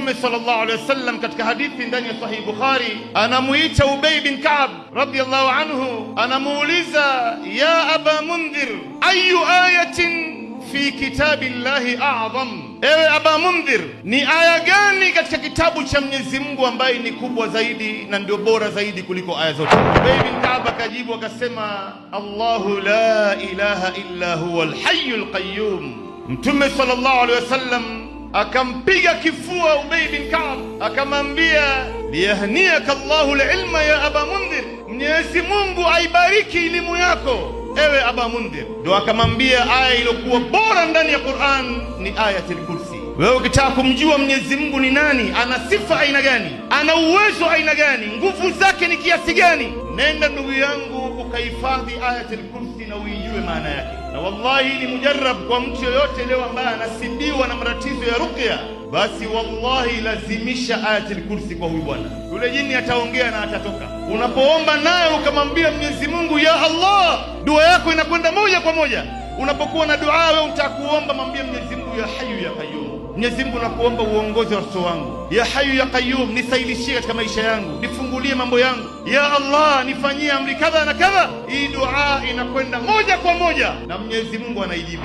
Mtume sallallahu alaihi wasallam katika hadithi ndani ya Sahih Bukhari anamuita Ubay bin Ka'b radhiyallahu anhu, anamuuliza ya Aba Mundhir, ayu ayatin fi kitabillahi a'zam? Ewe Aba Mundhir, ni aya gani katika kitabu cha Mwenyezi Mungu ambaye ni kubwa zaidi na ndio bora zaidi kuliko aya zote? Ubay bin Ka'b akajibu akasema, Allahu la ilaha illa huwa al-hayyul qayyum. Mtume sallallahu alaihi wasallam akampiga kifua Ubay bin Ka'b akamwambia, liyahniyaka Allahu al-ilma ya Aba Mundhir, Mwenyezi Mungu aibariki elimu yako ewe Aba Mundhir. Ndio akamwambia aya iliyokuwa bora ndani ya Qur'an ni Ayatul Kursi. Wewe ukitaka kumjua Mwenyezi Mungu ni nani, ana sifa aina gani, ana uwezo aina gani, nguvu zake ni kiasi gani, nenda ndugu yangu ukahifadhi Ayatul Kursi na uijue maana yake. Na wallahi ni mujarrab kwa mtu yoyote leo ambaye anasibiwa na matatizo ya ruqya, basi wallahi lazimisha Ayatul Kursi kwa huyu bwana. Yule jini ataongea na atatoka. Unapoomba naye ukamwambia Mwenyezi Mungu ya Allah, dua yako inakwenda moja kwa moja. Unapokuwa na dua wewe utakuomba, mwambie Mwenyezi Mungu ya Hayyu ya Qayyum, Mwenyezi Mungu nakuomba uongoze watoto wangu, ya Hayyu ya Qayyum nisaidishie katika maisha yangu, nifungulie mambo yangu, ya Allah nifanyie amri kadha na kadha. Hii dua inakwenda moja kwa moja na Mwenyezi Mungu anaijibu.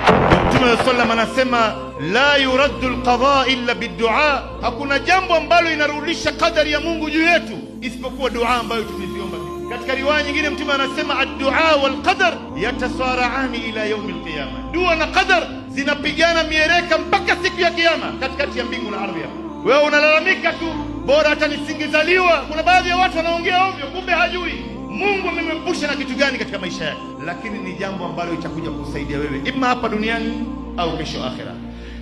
Mtume sallallahu anasema la yuraddu alqadha illa bidua, hakuna jambo ambalo inarudisha kadari ya Mungu juu yetu isipokuwa dua ambayo tumeziomba. Katika riwaya nyingine Mtume anasema ad-du'a wal qadar yatasara'ani ila yawm al-qiyama, dua na qadar zinapigana miereka mpaka siku ya kiyama, katikati ya mbingu na ardhi. Wewe unalalamika tu, bora hata nisingezaliwa. Kuna baadhi ya watu wanaongea ovyo, kumbe hajui Mungu amemepusha na kitu gani katika maisha yake. Lakini ni jambo ambalo itakuja kukusaidia wewe ima hapa duniani au kesho akhera.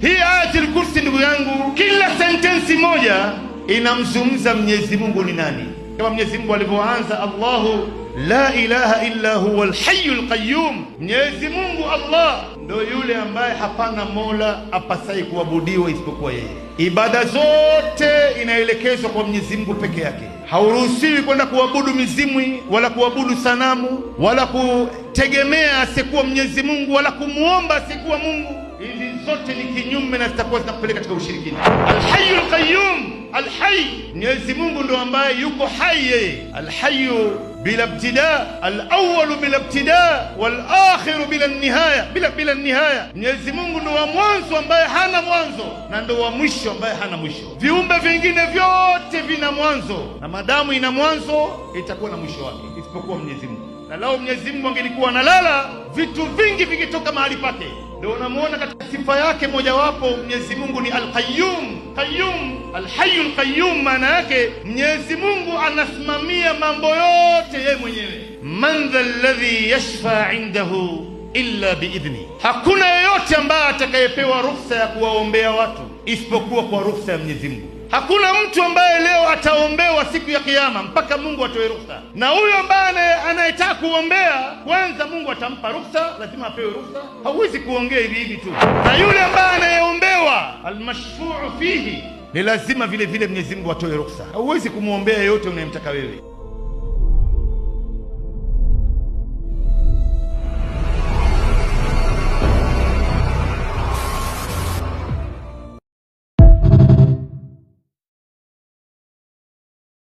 Hii Ayatul Kursi ndugu yangu, kila sentensi moja inamzungumza Mwenyezi Mungu ni nani. Kama Mwenyezi Mungu alivyoanza Allahu la ilaha illa huwa al-hayyul qayyum, Mwenyezi Mungu Allah ndo yule ambaye hapana mola apasai kuabudiwa isipokuwa yeye. Ibada zote inaelekezwa kwa Mwenyezi Mungu peke yake. Hauruhusiwi kwenda kuabudu mizimwi wala kuabudu sanamu wala kutegemea asiyekuwa Mwenyezi Mungu wala kumuomba asiyekuwa Mungu. Hizi zote ni kinyume na zitakuwa zinakupeleka katika ushirikina. Al-Hayyul Qayyum, Al-Hayy, Mwenyezi Mungu ndo ambaye yuko hai yeye. Al-Hayyu bila ibtida, al-awwalu bila ibtida, wal-akhiru bila nihaya, bila nihaya. Mwenyezi Mungu ndo wa mwanzo ambaye hana mwanzo na ndo wa mwisho ambaye hana mwisho. Viumbe vingine vyote vina mwanzo, na madamu ina mwanzo itakuwa na mwisho wake, isipokuwa Mwenyezi Mungu. Na lao Mwenyezi Mungu angelikuwa analala, vitu vingi vingetoka mahali pake. Ndio unamuona katika sifa yake mojawapo Mwenyezi Mungu ni Al-Qayyum. Qayyum, Al-Hayyul Qayyum, maana yake Mwenyezi Mungu anasimamia mambo yote yeye mwenyewe. Man dha alladhi yashfa indahu illa biidhni, hakuna yeyote ambaye atakayepewa ruhusa ya kuwaombea watu isipokuwa kwa ruhusa ya Mwenyezi Mungu. Hakuna mtu ambaye leo ataombewa siku ya kiyama mpaka Mungu atoe ruhusa. Na huyo ambaye anayetaka kuombea, kwanza Mungu atampa ruhusa, lazima apewe ruhusa. Hauwezi kuongea hivi hivi tu. Na yule ambaye anayeombewa, almashfuu fihi, ni lazima vile vile Mwenyezi Mungu atoe ruhusa. Hauwezi kumuombea yeyote unayemtaka wewe.